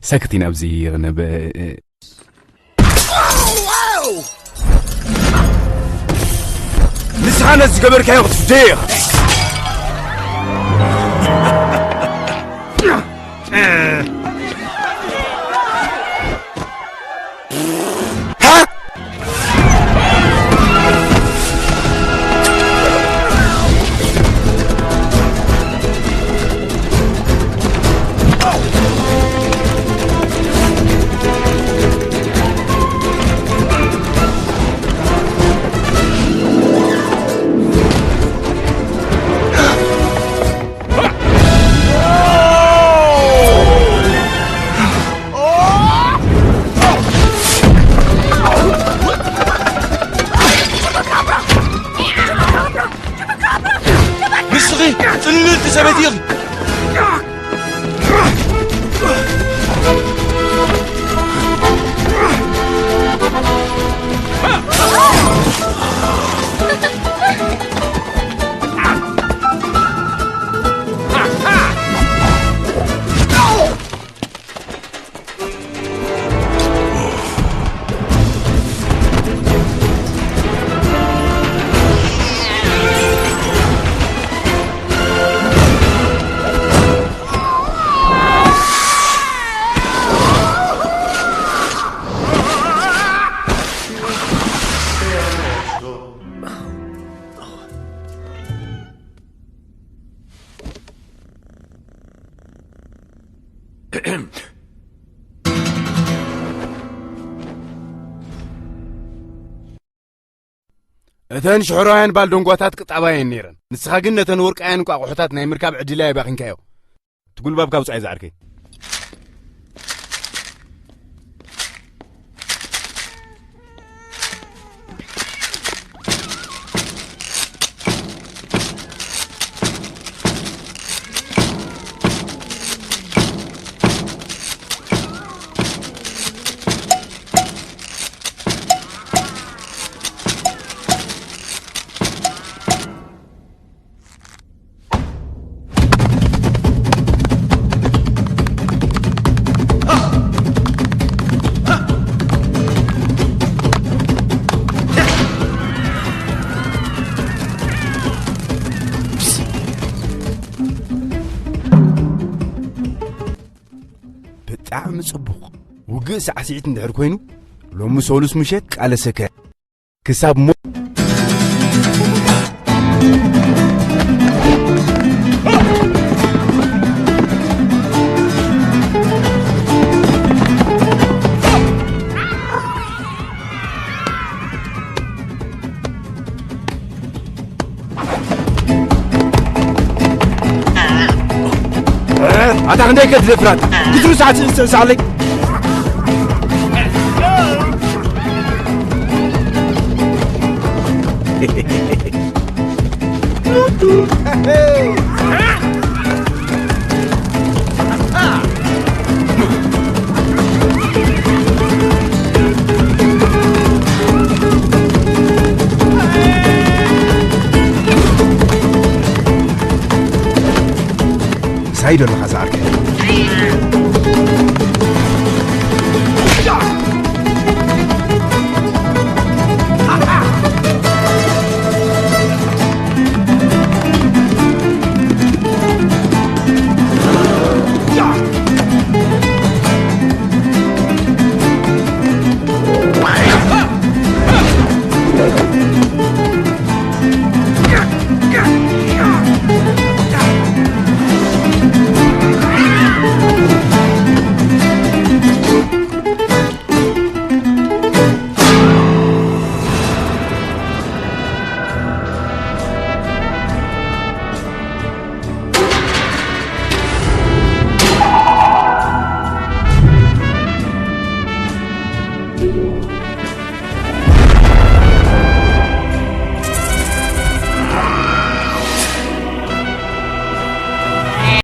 ሰክቲን ኣብዚ ይቕነብ። ንስኻ ነዚ ዝገበርካዮ ክትፍደዮ ኢኻ። ንስኺ ጽልልቲ ሰበይቲ ኢኺ። እተን ሽሕሮውያን ባልደንጓታት ቅጣባ እየን ነይረን። ንስኻ ግን ነተን ወርቃውያን እንቋቑሖታት ናይ ምርካብ ዕድል ኣባኺንካዮ። እቲ ጉልባብ ካብ ውጻኢ ዝዓርከይ። ብጣዕሚ ጽቡቕ። ውግእ ሳዕስዒት እንድሕር ኮይኑ፣ ሎሚ ሰሉስ ምሸት ቃለሰከ ክሳብ ሞ- ኣታ ክንደይ ከትደፍራት ክትሩ ሰዓት ስእሳለይ። ሳይዶ ኣለኻ